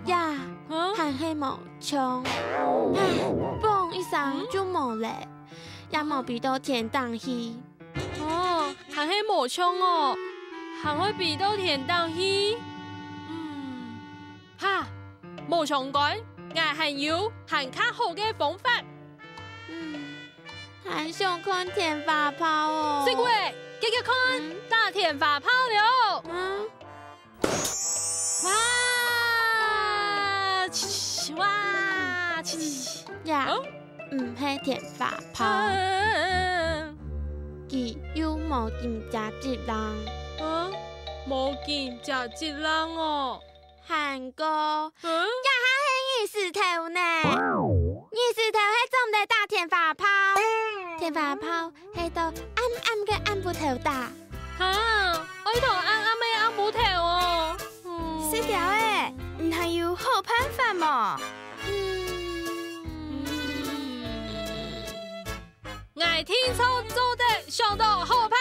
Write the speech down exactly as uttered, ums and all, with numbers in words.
呀，嗯？還係無像，砰一聲就無了，也無飛到天頂去。哦，還係無像哦，還會飛到天頂去？嗯，哈，無相干，𠊎還有還較好个方法。嗯，還想看天花炮哦。細鬼，遽遽看，嗯？打天花炮了！嗯？哇！哇！呀，嗯？毋係天花炮，啊！佢又無金隻隻零。啊？無金隻隻零哦。還過，嗯？這下係日時頭呢。日時頭係做毋得打天花炮。天花炮係到暗暗个暗晡頭打。 哈，愛到暗暗个暗晡頭哦。嗯。細條仔，你還有好辦法無？嗯。𠊎定著做得想到好辦